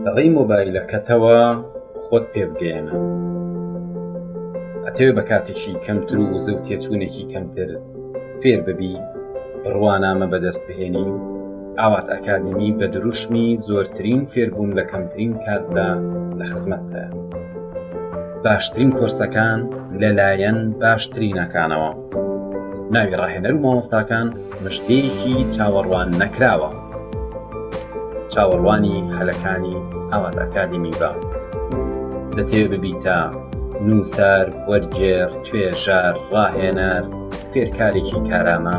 لە ڕێی مۆبایلەکەتەوە خۆت پێ بگەیەنە. ئەتەوێ بە کاتێکی کەمتر و وزە و تێچوونێکی کەمتر فێر ببی، بڕوانامە بەدەست بهێنی؟ ئاوات ئەکادیمی بە دروشمی زۆرترین فێربوون لە کەمترین کاتدا لە خزمەتتایە. باشترین کۆرسەکان لەلایەن باشترینەکانەوە. ناوی ڕاهێنەر و مامۆستاکان مژدەیەکی چاوەڕوان نەکراوە. چاوەڕوانی هەلەکانی ئاوات ئەکادیمی بە. دەتەوێ ببیتە نووسەر، وەرگێڕ، توێژەر، ڕاهێنەر، فێرکارێکی کارامە؟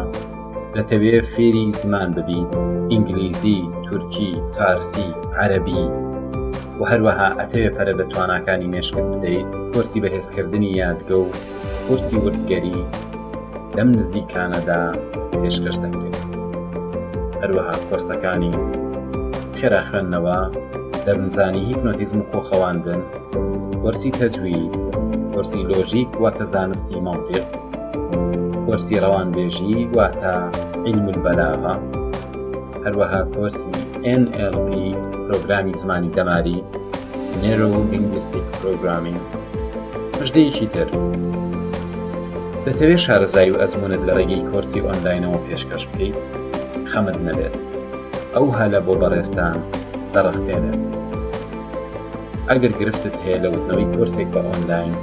دەتەوێ فێری زمان ببیت، ئینگلیزی، تورکی، فارسی، عەرەبی و هەروەها ئەتەوێ پەرە بە تواناکانی مێشکت بدەیت، کۆرسی بەهێزکردنی یادگە و کۆرسی وردگەری لەم نزیکانەدا پێشکەش دەکرێت. هەروەها کۆرسەکانی خێرا خوێندنەوە، دەروونزانی هیپنۆتیزم و خۆخەواندن، کۆرسی تەجوید، کۆرسی لۆژیک واتە زانستی مەنتیق، کۆرسی ڕەوانبێژی واتە علم البلاغە، هەروەها کۆرسی NLP پرۆگرامی زمانی دەماری Neuro Linguistic Programming مژدەیەکی تر دەتەوێت شارەزایی و ئەزموونت لە ڕێگەی کۆرسی ئۆنلاینەوە پێشکەش بکەیت خەمت نەبێت ئەو هەلە بۆ بەڕێزتان دەڕەخسێنێت ئەگەر گرفتت هەیە لە وتنەوەی کۆرسێک بە ئۆنلاین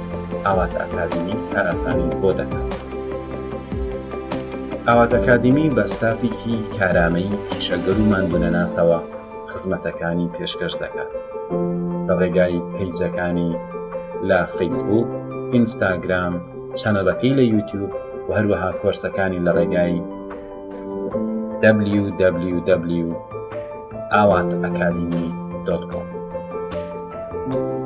ئاوات ئەکادیمی کارئاسانیت بۆ دەکات. ئاوات ئەکادیمی بە ستافێکی کارامەی پیشەگەر و ماندوونەناسەوە خزمەتەکانی پێشکەش دەکات لە ڕێگای پەیجەکانی لە فەیسبووک، ئینستاگرام، چەنەڵەکەی لە یوتیوب و هەروەها کۆرسەکانی لە ڕێگای www.awatacademy.com.